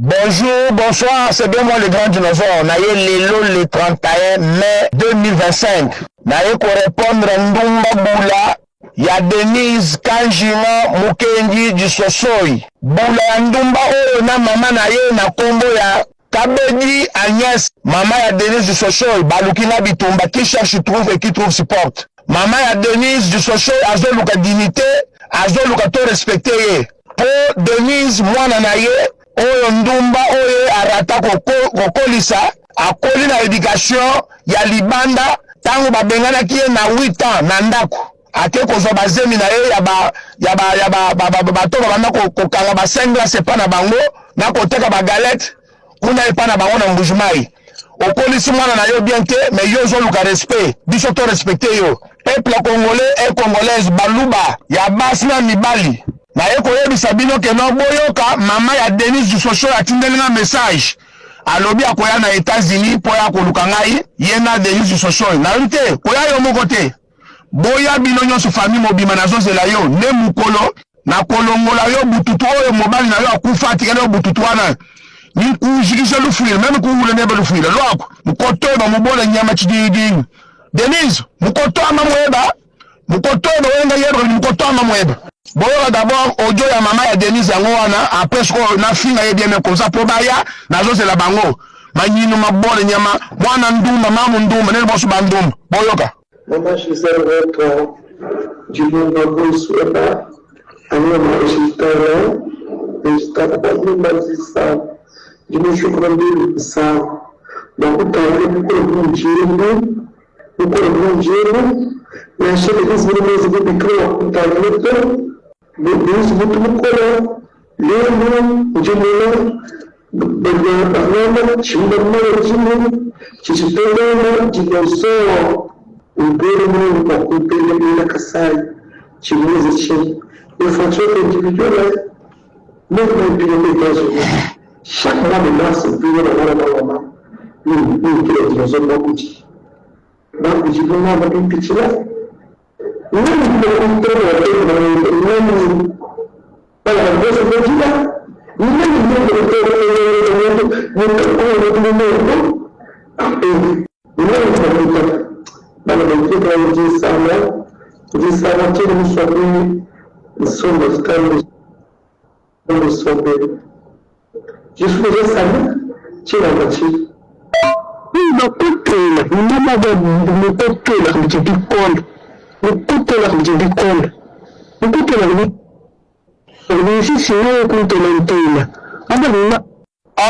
Bonjour, bonsoir, c'est bien moi le grand dinosaure. Naye lelo le 31 mai 2025. Naye ko répondre Ndumba Bula ya Denise Kanjima Mukengi du Sosoi. Bula ya Ndumba oyo na mama na ye na kombo ya Kabedi Agnès, mama ya Denise du Sosoi, baluki na bitumba qui cherche trouve et qui trouve supporte. Mama ya Denise du Sosoi azoluka dignité, azoluka to respecter ye. Po Denise mwana na ye oyo ndumba oyo arata kokolisa akoli na education ya libanda ntango babenganaki ye na 8 ans na ndako ake kozwa bazemi na ye ya ba ya ba ya ba ba ba bato babanda kokanga ba 5 glace epa na bango na koteka ba galette kuna epa na bango na Mbujimayi. Okolisi mwana na yo bien te, mais yo ozoluka respect, biso to respecte yo. Peuple congolais et congolaise, baluba ya basi na mibali, naye koyebisa bino ke no boyoka mama ya Denise Dussocho atindeli nga message, alobi akoya na Etats-Unis mpo ya koluka ngai, ye na Denise Dussocho. Nayebi te koya yo moko te, boya bino nyonso famille mobima, nazozela yo nde mokolo nakolongola yo bututu oyo mobali na yo akufa atikali yo bututu wana ninkujikisha lufuila meme kuhula nebe lufuila lwako mukotoba mubola nyama chididingi Denise mukotoama mweba mukotoba wenga yeba mukotoama mweba boyoka d'abord audio ya mama ya Denise yango wana après sikoyo nafinga ye bien mais comme ça po baya nazozela bango manyinu mabole nyama mwana ndumba mamu ndumba nene boso bandumba boyoka. Mama Gisèle Roto Dibumba Bosueba Anyama Ejitala Ejitala Banyuma Dimujuka Sa Bakutangile bukole bunjimbu bukole bunjimbu nansha Denise muli mwezi bubikila wakutangile to Denise muntu mukole lelu ndi muna banyama tshimba mala tshimu tshitshitolona dinosaure ubele mungu kwa kupele bena Kasai tshimuze tshi les fractures individuelles même dans les États-Unis chaque mois de mars bino na bana na mama ni dinosaure bakuti bakuti bongo bapipichila même même Bakotela mukotela bikolo mukotela bikolo mukotela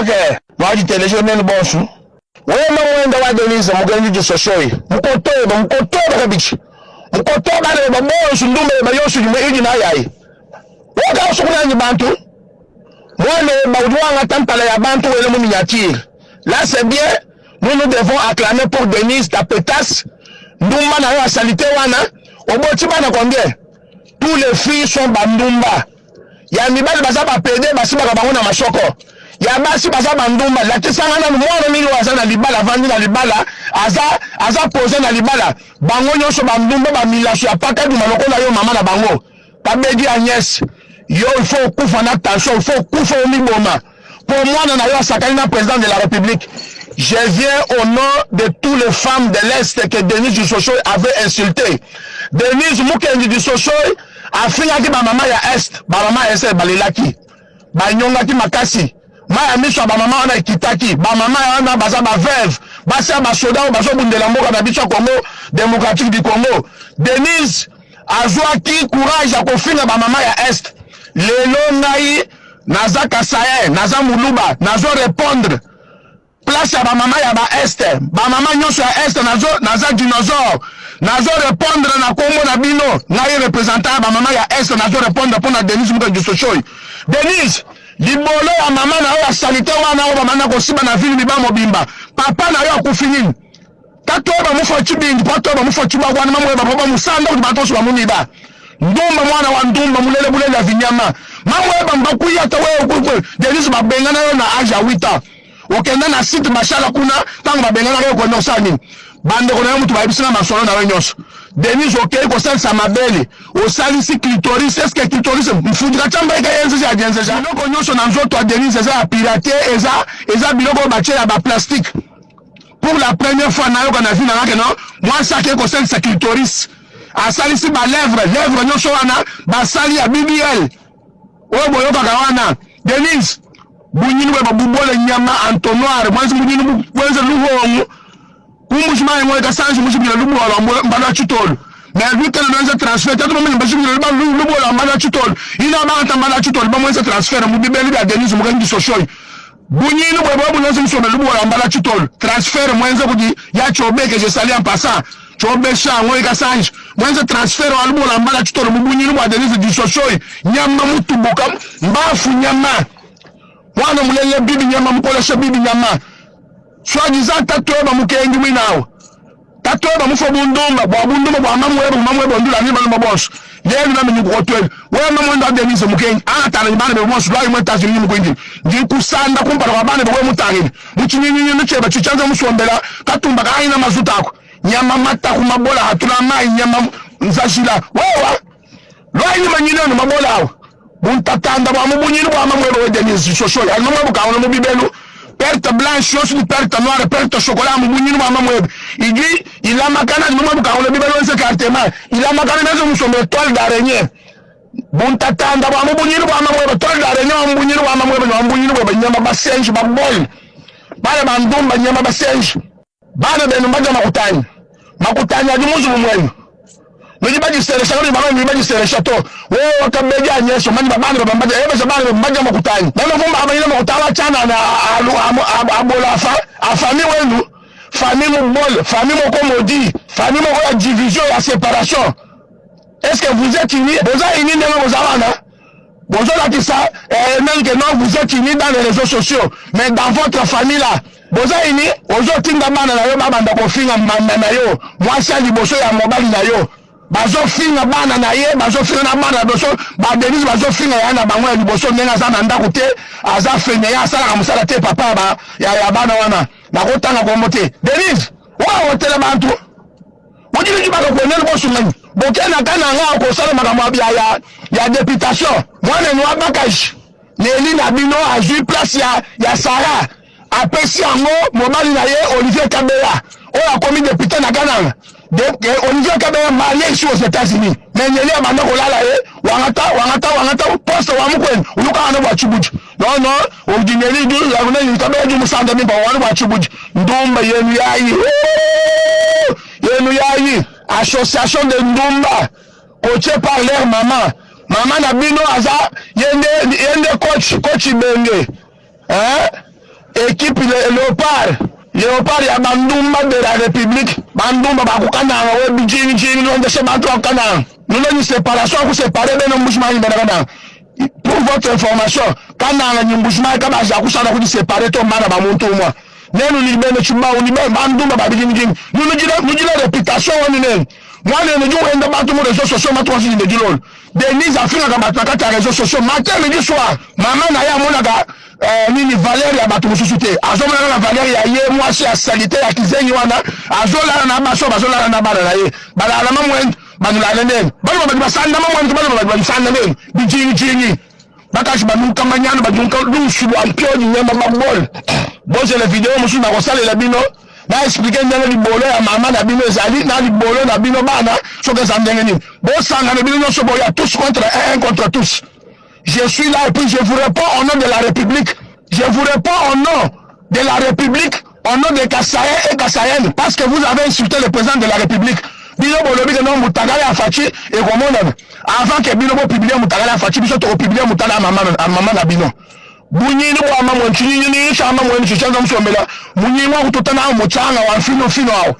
Ok, mwajiteleje nenu bonsu. Wema mwenda wa Denise mugenji jisoshoi. Mukotoba, mukotoba kabichi. Mukotoba ne ba bonsu ndumbe ba yosu jimwe iji na yai. Waka usukunanyi bantu. Mwana ba ujuanga tampala ya bantu wele mu miniature. Là c'est bien, nous nous devons acclamer pour Denise ta pétasse. Ndumba na yo asalite wana. Oboti bana combien? Tous les filles sont bandumba. Ya mibali baza ba pede basibaka bango na masoko. Ya basi baza bandumba. Lakisanga nanu mwana nini oyo aza na libala avandi na libala aza aza pose na libala. Bango nyonso bandumba ba milaso ya paka duma lokola yo mama na bango. Kabedi Agnès yo il faut okufa na tension il faut okufa omiboma po mwana na yo asakani na président de la République. Je viens au nom de toutes les femmes de l'Est que Denise Dussochoy avait insulté. Denise Mukendi Dussochoy afingaki ba mama ya Est, ba mama ya Est balelaki, banyongaki makasi. Mai ya miso ya ba mama wana ekitaki. Ba mama wana baza ba veuve, basi ya basoda oyo bazobundela mboka na biso ya Congo démocratique du Congo. Denise azwaki courage ya kofinga ba mama ya Est. Lelo ngai naza Kasaïen, naza Muluba, nazo répondre place ya ba mama ya ba Est, ba mama nyonso ya Est, nazo naza dinosaure, nazo répondre na kombo na bino, ngai représentant ya ba mama ya Est, nazo répondre pona Denise Mukendi Sochoy. Denise, libolo ya mama na yo ya salite wana oyo bamanda kosiba na ville miba mobimba, papa na yo akufi nini? Tatoba mufa chibindi patoba mufa chibakwana mamweba papa musanda kuti batoso bamuniba ndumba mwana wa ndumba mulele bulele ya vinyama mamweba mbakuyata wewe kukwe Denise babengana yo na age ya 8 ans okenda na site bashala kuna ntango babenganaka yo okenda kosala nini? Bandeko na yo mutu bayebisi nga masolo na yo nyonso. Denise okei kosalisa mabele, osalisi clitoris, est-ce que clitoris mfundika chamba eka yenzeja ya dienzeja. Biloko nyonso na nzoto ya Denise eza ya pirate, eza eza biloko oyo batie ya ba plastique. Pour la première fois nayoka na vie na nga ke non, mwasi akei kosalisa clitoris, asalisi ba lèvres, lèvres nyonso wana basali ya BBL oyo boyokaka wana. Denise bunyini bwe babubole nyama entonnoir mwanzi bunyini bwenze luhongo kumbushi mayi moyo kasanji mushibila lubola mbala chitolo mais vu que lwenza transfert tatu bamanya bashibila luba lubola mbala chitolo ina banta mbala chitolo bamwenza transfert mu bibeli bya Denise mukangi soshoyi bunyini bwe bwa bunonse musome lubola mbala chitolo transfert mwenze kudi ya chobeke je salue en passant chobesha ngoyi kasanji mwenze transfert wa lubola mbala chitolo mu bunyini bwa Denise du soshoyi nyama mutubuka mbafu nyama mwana mulele bibi nyama mukolesha bibi nyama Soit disant tatu weba mukengi mwinawa tatu weba mufua bundumba bua bundumba bua mamu weba mamu weba ndula ni balumba bonso lelu nami nyikukotwelu wewe mamu wenda Denise mukengi anatana ni bana bebe bonso lwayi mu Etats Unis mukwindile ndi kusanda kumpala kwa bana bebe mutangile muchinyinyinyinu cheba chichanza musombela katumba kaina mazuta ako nyama mataku mabola hatula mai nyama nzashila wewa lwayi ni manyinenu mabola awa Buntatanda bua mu bunyinu bua mamuebe we Denise Shoshoyi ali mamuebe ukangula mu bibelu perte blanche yonso ni perte noire perte chocolat mu bunyinu bua mamuebe idi ilamakana ali mamuebe ukangula bibelu wenze cartement ilamakana nenze musombe toile d'araignée buntatanda bua mu bunyinu bua mamuebe toile d'araignée wa mu bunyinu bua mamuebe ne wa mu bunyinu buebe nyama basenji babole bana ba ndumba nyama basenji Bana benu mbadia makutanyi, makutanyi adi mu nzubu muenu. Nudi badiselesha kanuyi bamanye nudi badiselesha to. Wewe wakabedi Anyesha umanyi ba bana bebe mbadia ebeja bana bebe mbadia makutanyi. Meme vumba abanyina makuta awa tshianana abola afa a famille wenu famille mubole famille moko maudit famille moko ya division ya separation. Est-ce que vous êtes unis? Boza unis ndenge boza wana? Bozolakisa eh, nani que non vous êtes unis dans les réseaux sociaux mais dans votre famille là boza unis? Ozotinda bana na yo babanda kofinga mama na yo mwasi ya liboso ya mobali na yo bazofinga bana na ye bazofinga na bana na biso badenise bazofinga ya na bango ya liboso ndenge aza na ndako te aza fene ye asalaka mosala te papa ya, ya bana wana nakotanga kombo te denise oyo otele bantu Bojiliki baka kwenel bosunganyi bokena kananga akosala makambo ya, ya, ya deputation mwana enu abakaji neli na bino azwi place ya, ya Sarah apesi yango mobali na ye Olivier Kabeya oyo akomi depute na Kananga de, eh, Olivier Kabeya marié ici aux États-Unis mais Nelly abanda kolala ye wangata wangata wangata poste wa mukweni ulukaka na bwa chibuji non non udi Nelly du yakuna Kabeya du musanda mimpa wanu bwa chibuji ndumba yenu yayi yenu yayi association de ndumba coaché par leur maman mama na bino aza yende yende coach coach Ibenge hein équipe le, léopard léopard ya bandumba de la république bandumba bakukananga we bijingi jingi nondeshe bantu bakukananga nulonyi séparation akusepare beno mbushimani bena kananga pour votre information kananga ni mbushimani kabaja kusana kudisepare to mana bamuntu umwa nenu ni bene chibau ni bene bandumba babijingi nunujile nujile réputation wani nenu mwana enu juwenda bantu mu réseaux sociaux matu wasi ne dilolo Denise afingaka bato na kati ya réseaux sociaux matin midi soir mama na ye amonaka eh, nini valeur ya bato mosusu te azomonaka na valeur ya ye mwasi ya salite ya kizengi wana azolala na basi oyo bazolala na bana na ye balala na mamwende banulala ndenge bana babadi basanda mamwende bana babadi basanda ndenge bijingijingi bakashi banuka manyano banuka lusu lwa mpiodi nyama babole bozela video mosusu nakosalela bino na explike ndenge libolo ya mama na bino ezali na libolo na bino bana soki eza ndenge nini bosangana bino nyonso boya tous contre un contre tous je suis là et puis je vous réponds au nom de la république je vous réponds au nom de la république au nom des Kasaïens et Kasaïennes parce que vous avez insulté le président de la république bino bolobi ke no mutakala ya Fatshi ekomonana avant ke bino bopublie mutakala ya Fatshi biso tokopublie mutala ya mama na bino bunyini bwa mamwe nchinyinyi cha mamwe nchichanza musombela munyinyi wa kututana awo muchanga wa mfino fino awo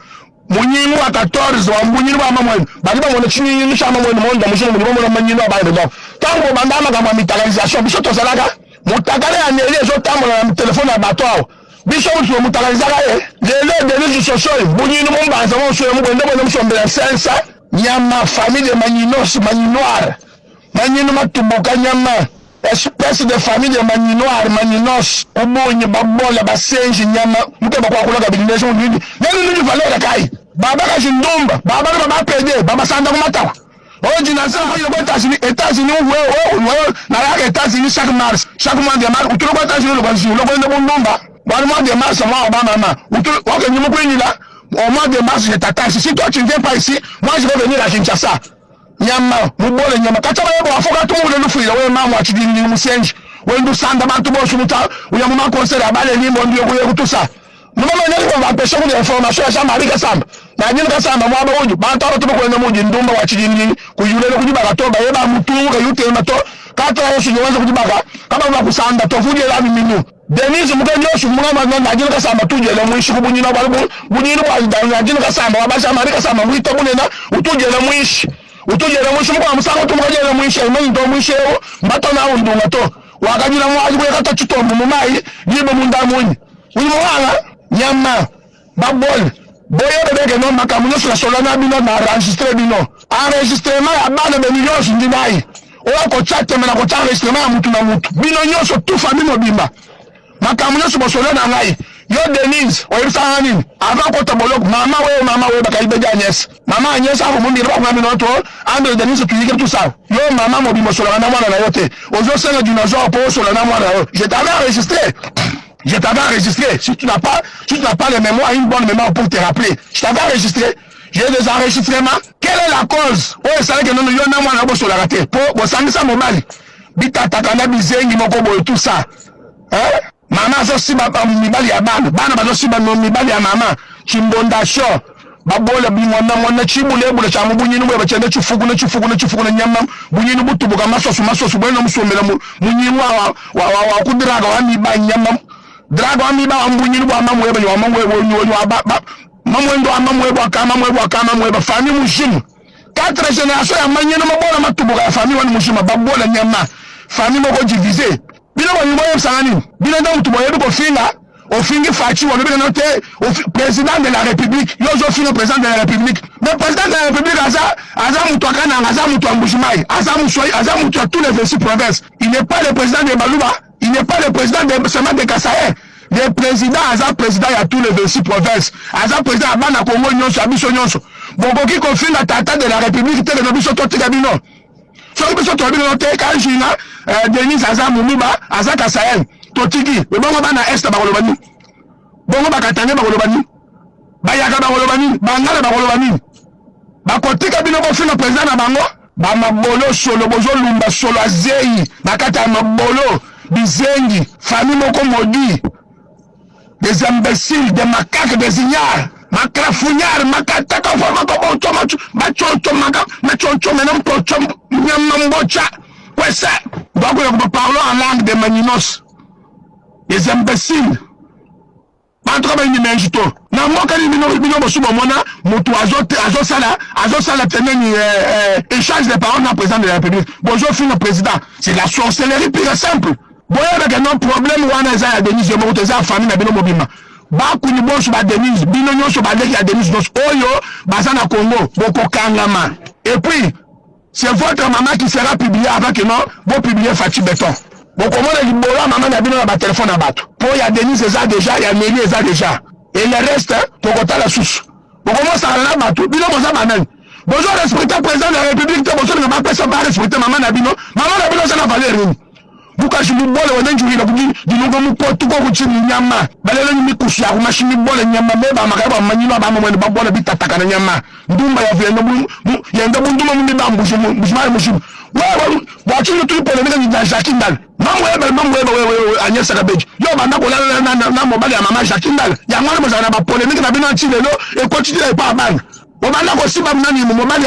munyinyi wa 14 wa mbunyini bwa mamwe bali bamona chinyinyi cha mamwe monda mushino muli bamona manyino abaye ndo tango banda makambo ya mitalisation biso tozalaka mutakala ya neli ezotambola na telefone ya bato awa biso mutu mutakalizaka ye lelo Denis Sosoi bunyini mumbanza monsoyo mubwende bwende musombela sensa nyama famille de manyinos manyinoir manyino matumbuka nyama. Espèce de famille de maninoir maninos kubonye babola basenji nyama muke bakwakula kabidi ndejo nini nani nini valeur kai baba kashindumba baba na baba pede baba sanda kumatako oji na sa ko États-Unis États-Unis we we we na yaka États-Unis chaque mars chaque mois de mars utulu ko États-Unis lo kanzi lo ko ndo bundumba bwana mois de mars moi Obama ma utulu ok ni mukwinila au mois de mars je t'attends. Si toi tu ne viens pas ici, moi je vais venir à Kinshasa. Nyama mubole nyama kata bayebo afoka tumule lufuila we mama wachidindi musenji wendu sanda bantu bonso muta uya mu makonser abale limbo ndiyo kuye kutusa mumama nyali ko bapesha ku information ya Jean-Marie Kasamba na nyini Kasamba mwaba uju bantu aba tuba kwenda muji ndumba wachidindi kuyulele kujibaka to bayeba mutunga yutema to kata yosu nyowanza kujibaka kama bakusanda to fuje la minu Denise Mukanyosu mwana na Nadine Kasamba tujele mwishi ku bunyina bwa bunyina bwa Nadine Kasamba wa Jean-Marie Kasamba mwita bunena utujele mwishi utujele mwishi mukwa musango tumukajele mwishi imenyi to mwishi ewo mbato na undunga to wakajira mwaji kuyekata chitombo mumai jibe munda munyi uyu mwana nyama babol boye bebeke no makambo nyonso nasola na bino na enregistre bino enregistrement ya bana beni nyonso ndi nai oyo akotya tembe na kotya enregistrement ya mutu na mutu bino nyonso tu famille mobimba makambo nyonso bosola na ngai yo Denise oyebisaka nini avant kota boloko mama wewe mama wewe bakalibeji Agnès mama Agnès akomumbira bakuna bino to Andre Denise tuyike tout ça yo mama mobimba osolaka na mwana na yo te ozosenga dinosaure mpo osola na mwana na yo. Je t'avais enregistré. Je t'avais enregistré. Si tu n'as pas les mémoires, une bonne mémoire pour te rappeler. Je t'avais enregistré. J'ai des enregistrements. Quelle est la cause? Oyo esalaki nono yo na mwana bosolaka te po bosangisa mobali bitataka na bizengi moko boye tout ça. Hein? Mama azosiba mibali ya bana, bana bazosiba mibali ya mama. Chimbondation babola bingona ngona chibulebule cha mubunyini bwe bachende chifuku ne chifuku ne chifuku ne nyama bunyini butubuka masosu masosu bwena musombela munyini wa wa wa wa kudraga wa miba nyama draga wa miba wa mbunyini bwa mamwebe wa mamwebe wa ba mamwendo wa mamwebe wa kama mwebe wa kama mwebe famille mushimu quatre générations ya manyene mabola matubuka ya famille wani mushima babola nyama famille moko divisé bino bolingo oyebisanga nini bino nde mutu boyebi kofinga ofingi Fatshi olobi nano te président de la république yo ozofinga président de la république mais président de la république aza aza mutu akananga aza mutu ya Mbujimayi aza muswai aza mutu ya tous les 26 provinces. Il n'est pas le président de Baluba, il n'est pas le président de seulement de Kasaï. Le président aza président ya tous les 26 provinces, aza président ya bana Congo nyonso ya biso nyonso. Bokoki kofinga tata de la république te na biso totika bino soki biso tolobi nano te kanjina Denise aza muluba aza Kasaï totiki bongo bana est bakoloba nini bongo bakatange bakoloba nini bayaka bakoloba nini bangala bakoloba nini bakotika bino kofinga président na bango bamabolo solo bozolumba solo azei na kati ya mabolo bizengi famille moko maudit des imbéciles, des macaques, des ignares, makrafunyar, makataka, famakobocho, machocho, maka, machocho, menampocho, nyamambocha, kwese. Donc, nous parlons en langue des maninos, des imbéciles. Bantu kama ini menji to. Na mboka ni bino bino bosu bomona mutu azosala azosala teneni échange de paroles na président de la République. Bonjour fino président, c'est la sorcellerie pure et simple. Boyebeke non problème wana eza ya Denise moko te, eza ya famille na bino mobimba. Bakuni bonso ba Denise, bino nyonso baleki ya Denise nyonso oyo baza na Congo bokokangama. Et puis c'est votre maman qui sera publiée avant que non bo publier Fatshi Béton. Bokomona libolo ya mama na bino na ba téléphone na bato. Po ya Denise eza déjà, ya Nelly eza déjà. Et le reste tokotala susu. Bokomosala na bato bino boza banani. Bozo respecter président de la République te, bozo linga bapesa ba respecter mama na bino. Mama na bino eza na valeur nini? Bukashi mubole wende njurila kuji dinunga mukotu ko kuchi nyama balele ni mikusu ya kumashi mibole nyama meba makaya ba manyino ba mamwene babole bitataka na nyama ndumba ya vuyenda bu yenda bunduma mu mibambu mbujimayi mushimu wewe bwachini tuli polemika ni na Jacques Ndala mamwebe mamwebe wewe Agnès Kabeji yo banda kolala na mobali ya mama Jacques Ndala yango wana bozala na ba polemike na bino nti lelo ekoti ti epa bana obanda kosiba nani mobali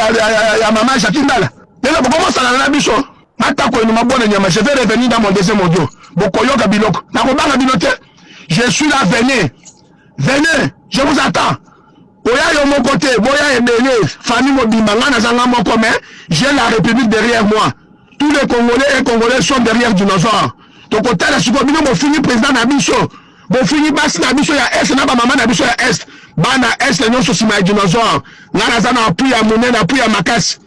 ya mama Jacques Ndala lelo bokomosala na biso matako enu mabona nyama. Je vais revenir dans mon deuxième audio bokoyoka biloko nakobanga bino te. Je suis là, venez venez, je vous attends. Oya yo moko te, boya ebele famille mobimba nga nazanga moko, mais j'ai la république derrière moi. Tous les Congolais et Congolais sont derrière dinosaure. Tokotala sikoyo bino bofingi président na biso, bofingi basi na biso ya est na bamama na biso ya est, bana est nyonso nsima ya dinosaure. Nga naza na appui ya monene, appui ya makasi.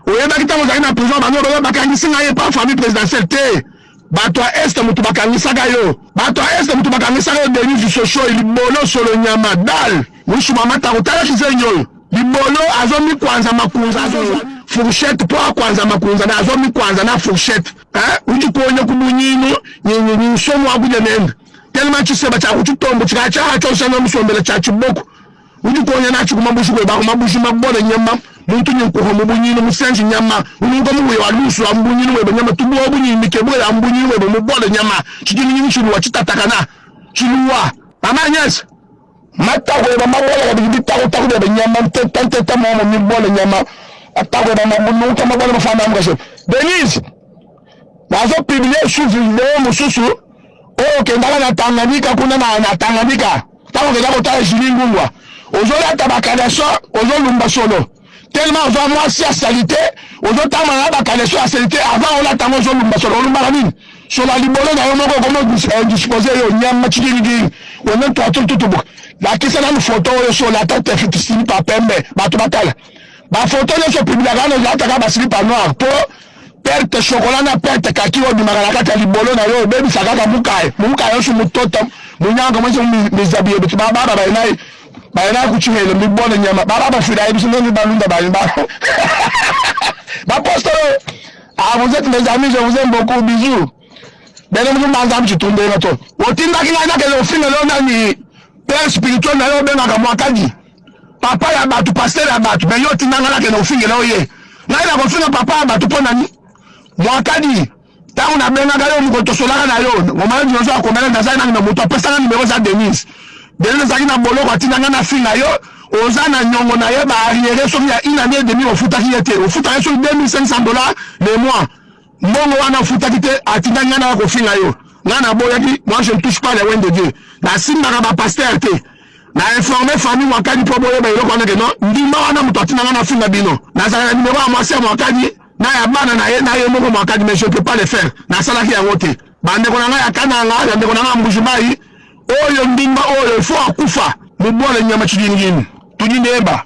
Oyebaki ntango ozalaki na prison, bango oyo bakangisi ngai epa famille présidentielle te. Bato ya Est mutu bakangisaka yo. Bato ya Est mutu bakangisaka yo Denise Soshoi libolo solo nyama dal musu mama tako tala kizengi oyo libolo azo mikwanza makunza azo fourchette po akwanza makunza na azo mikwanza na fourchette hein uji kuonye kubunyinu ni ni nsomo akuja nenda tellement chiseba cha kuchitombo chikacha hacho sana musombela cha chiboko Udi kuonya natshi ku mabushi kueba ku mabushi mabole nyama muntu nyi nkuha mu bunyinu musenji nyama ununka mubuye wa lusu wa mu webe nyama tubuwa bunyinu mikebwe ya mu bunyinu webe mubole nyama tshidimi nyi tshiluwa tshitatakana tshiluwa mama Agnes matako eba mabole kabidi bitako tako bebe nyama nteta nteta momo mibole nyama atako eba mabununka mabole mafana mukashe Denise nazo publier sous video mosusu oyo okendaka na Tanganyika kuna na, na Tanganyika ntango okenda kotala Julie Ngungwa ozolata bakaleso ozolumba solo tellement oza mwasi ya salite ozotambola na bakaleso ya salite avant olata yango ozolumba solo olumbaka nini solo ya libolo na yo moko okomi indispose yo nyama cikikiki wene toiture tutubuka lakisa nanu foto oyo so olata te silipa pembe bato batala bafoto nyonso opibilaka wana olataka basilipa noir mpo perte chocolat na perte kaki oyo ebimaka na kati ya libolo na yo obebisa kaka mukaye mukaye osu mutota munyanga mwese mizabi yebitu bababa bayenai bayenai kuchihele mibone nyama bababa fida yebisu noni balunda bayi ba bapostolo ah vous êtes mes amis, je vous aime beaucoup, bisous. Bene mutu mbanza mchitundela to otindaki ngai nakende ofingela yo nani père spirituel na yo obengaka mwakadi papa ya bato pasteur ya bato me yo otinda ngai nakende kofingela yo ye ngai nakofinga papa ya bato mpo nani mwakadi ntango nabengaka yo mokolo tosolaka na yo ngomana dinoso akomela nazali nani na moto apesanga nimero eza denise. Denise azalaki na boloko atinda ngai nafinga yo oza na nyongo na ye baarriere soki ya une année et demi ofutaki ye te ofutaka ye soki 2500 $ le mois mbongo wana ofutaki te atindaki ngai naya kofinga yo ngai naboyaki. Moi, je ne touche pas les oints de Dieu. Nasimbaka bapasteur te. Na informe famille Mwakadi mpo boyeba eloko wana ke non ndima wana moto atinda ngai nafinga bino. Nazala na nimero ya mwasi ya Mwakadi na ya bana na ye na ye moko Mwakadi, mais je ne peux pas le faire. Nasalaki yango te. Bandeko na ngai ya Kananga, bandeko na ngai ya Mbujimayi, oyo ndimba oyo ifo akufa mobwale nyama chidingini tudindeba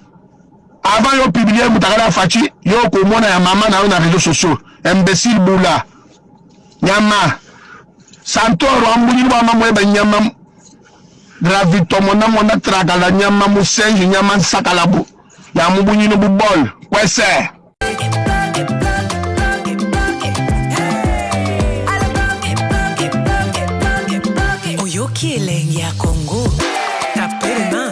avant yo publier mutakala Fatshi yo komona ya mama na yo na réseaux sociaux. Imbécile bula nyama santoro ambulili bwa mama oyeba nyama gravito mona mona trakala nyama musenji nyama nsakalabu ya mubunyino bubol kwese. Oyoki elengi ya Congo tapelema.